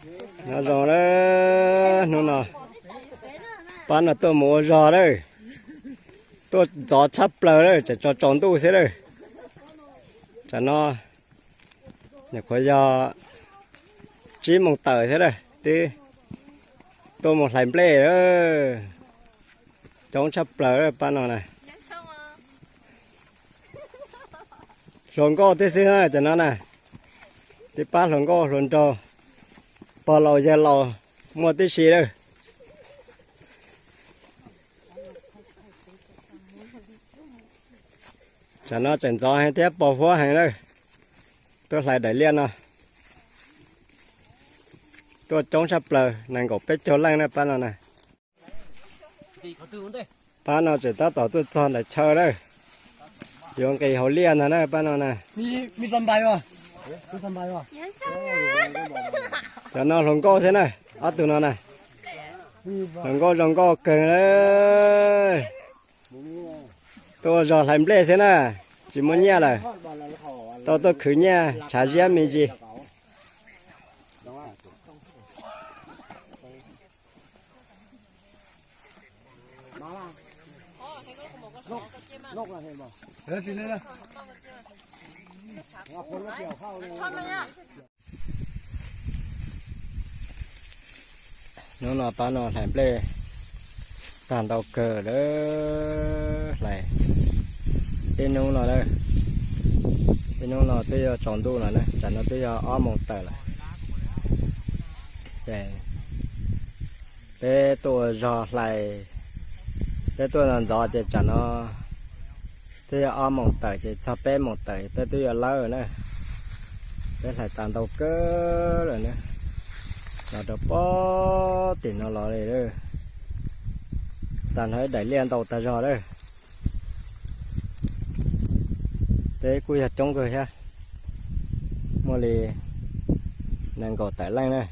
Nyob zoo lawm, hnub no pab no tuaj mus ua zog lawm, tuaj ntxov tshaj plaws lawm, tseem tsaus tsaus ntuj xwb lawm. Tsam no nyuam qhuav yog tsib moos tawm thiab lawm, twb tuaj mus hlais nplej lawm, coob tshaj plaws lawm pab no na. Hluas nkauj tib si na, tsam no na, tib pab hluas nkauj hluas nraug, pog laus yawg laus muaj tib si lawm. Tsam no tseem ntxov heev thiab pos huab heev lawm. Tuaj hlais daim liaj no tuaj coob tshaj plaws, nees nkaum peb caug leej na pab no na. Pab no tseem tab tom tuaj txog ntawm chaw lawm, yuav nqis hauv liaj ntag na pab no na. Cov no hluas nkauj xwb na, ob tug no na, hluas nkauj zoo nkauj kawg na. Tuaj ua zog hlais nplej xwb na, tsis muaj nyiaj lawm, tau tuaj khwv nyiaj tshav ziab me ntsis. Hnub no pab no hlais nplej tag ntau kawg lawm, hlais ib hnub no lawm, ib hnub no twb yuav tsaus ntuj no na, tsam no twb yog ob moos tawm lawm. Ces peb tuaj ua zog hlais, peb tuaj ntxov ntxov ces tsam no twb yog ob moos tawm ces txog peb moos tawm peb twb yuav lawb na. Peb hlais tas ntau kawg lawm na, los rau pob tim no los li lawm. Tag nrho ib daim liaj ntau tag zog lawm. Peb kuj yog coob kawg thiab, muaj li nees nkaum tawm leej na.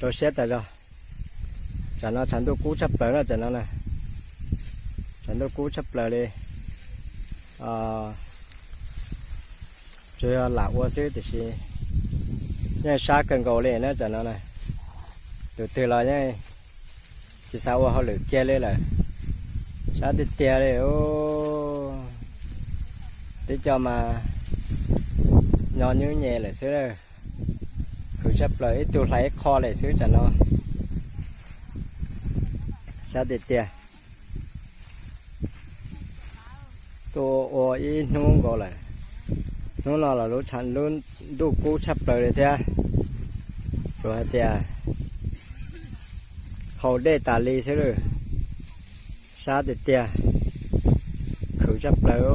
Rau siab tas zog. Tsam no tshav ntuj kub tshaj plaws na, tsam no na, tshav ntuj kub tshaj plaws li. Tsuas yog lam ua xwb tiam sis yeej sab kawg nkaus li na tsam no na. Tus twg los yeej tsis xav ua hauj lwm kiag li lawm, sab tiag tiag li. Tib co mas nyo nyub nyem lawm xwb, khwv tshaj plaws, ib tug hlais ib qho li xwb tsam no, sab tiag tiag. Tuaj ua ib hnub nkaus lawm, hnub no los lub tshav lub ntuj kub tshaj plaws li thiab, tsuas hais tias haus dej tas li xwb lawm, sab tiag tiag, khwv tshaj plaws.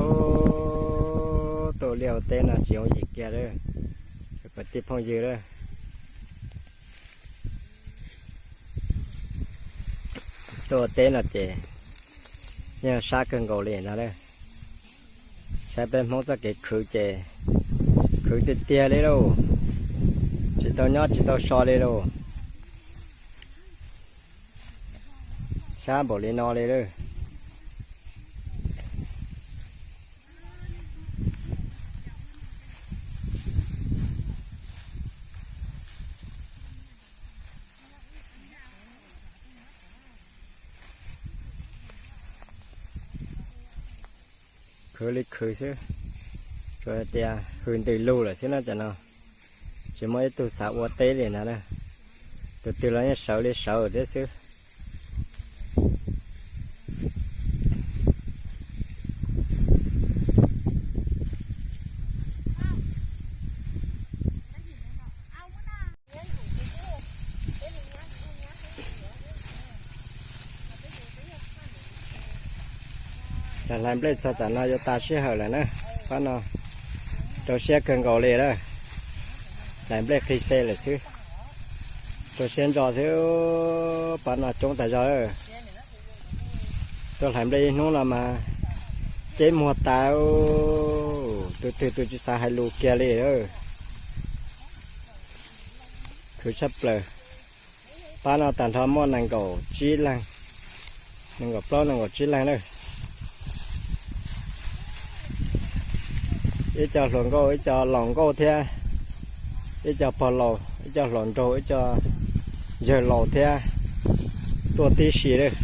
Tuaj ua liaj ua teb no tsis yooj yim kiag li, kwv tij phooj ywg lawm. Tuaj ua teb no ces yeej sab kawg nkaus li ntag. Saib peb Hmoob txoj kev khwv ces khwv tiag tiag li lauj, tsis tau nyob tsis tau so li lauj, sab npaum li no li lauj. Khwv li khwv xwb, tsuas hais tias hws ntws lug lawm xwb na tsam no, tsis muaj ib tug xav ua teb li ntag na, tus twg los yeej sawv li sawv thiab xwb. Hlais nplej txog tsam no yuav tas sij hawm lawm na, pab no rau siab kawg nkaus li lawm, hlais nplej qis xe lawm xwb, rau siab ntso xwb, pab no coob tas zog. Tuaj hlais nplej ib hnub no mas ceb muag tas, tus twg tus tsis xav hais lus kiag li. Khwv tshaj plaws, pab no tag nrho muaj nees nkaum tsib leeg, nees nkaum plaub nees nkaum tsib leeg lawm. Ib co hluas nkauj, ib co laus nkauj thiab, ib co pog laus, ib co hluas nraug, ib co yawg laus thiab tuaj tib si lawm.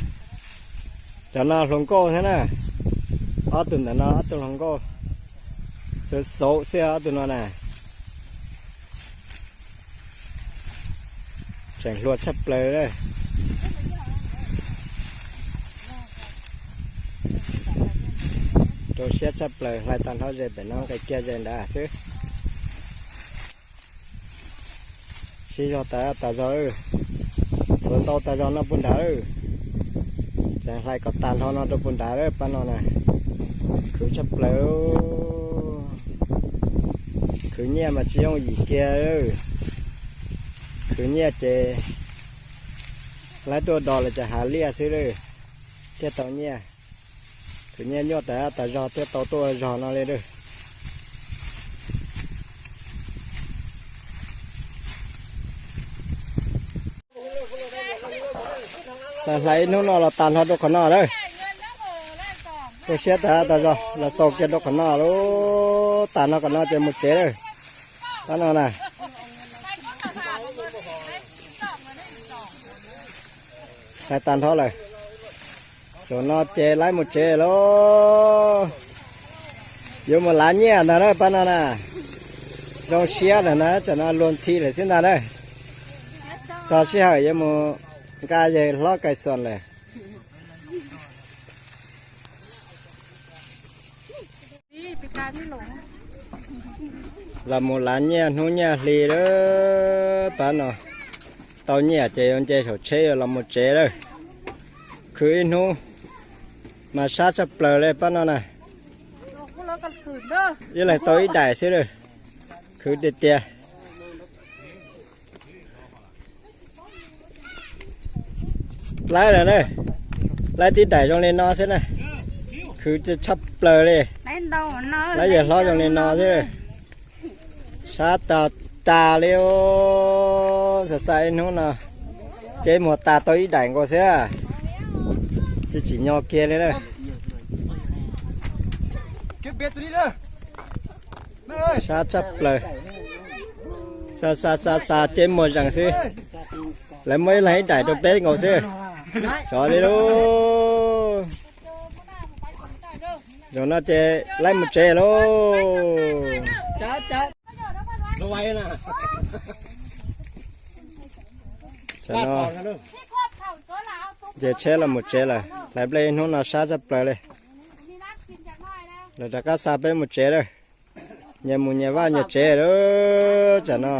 Cov no hluas nkauj thiab na, ob tug ntawm no ob tug hluas nkauj, xauv xauv xwb ob tug no na. Tseem hluas tshaj plaws. Rau siab tshaj plaws, hlais tag nrho ze pem no nqis kiag ze nrad xwb. Sib zog tas tas zog, tuav ntau tas zog noj puag nrad. Tseem hlais kom tag nrho no rau puag nrad lawm pab no na. Khwv tshaj plaws. Khwv nyiaj mas tsis yooj yim kiag. Khwv nyiaj ces lawv tuaj dos los ces hav liaj xwb lawm thiaj tau nyiaj. Khwv nyiaj nyuaj tas tas zog thiaj tau tuaj zog no li lawm. Hlais ib hnub no los tas nrho rau qhov no lawm. Rau siab tas tas zog los xaus kiag rau qhov no lawm, tas nrho qhov no ces mus tsev lawm. Pab no na, hlais tas nrho lawm. Zaum no ces lawv mus tsev lawm. Yuav mus lav nyiaj ntag na pab no na. Zoo siab ntag na, tam no luag ntxhi lawm xwb ntag na. Txog sij hawm yuav mus nqa yawg hlob Kais Xoom lawm. Los mus lav nyiaj hnub nyiaj hli lawm pab no. Tau nyiaj ces yuav nce saum tsheb yuav los mus tsev lawm. Khwv ib hnub mas sab tshaj plaws li pab no na. Ib leeg tau ib daim xwb lawm. Khwv tiag tiag. Laib lawm na, laib tib daim zoo li no xwb na. Khwv tshaj plaws li. Laib yawg hlob zoo li no xwb. Sab tas tas li. Xa xa ib hnub no ces muag tas tau ib daim nkaus xwb. Tsis tsim nyog kiag li na. Sab tshaj plaws. Xa xa xa xa ces muag zees xwb. Lawv muab ib leeg ib daim rau peb nkaus xwb. Xyov li lauj. Zaum no ces laib mus tsev lauj. Tam no ces tsheb los mus tsev lawm, hlais nplej ib hnub no sab tshaj plaws li. Lawv rov qab xa peb mus tsev lawm. Nyias mus nyias vaj nyias tsev lawm tam no.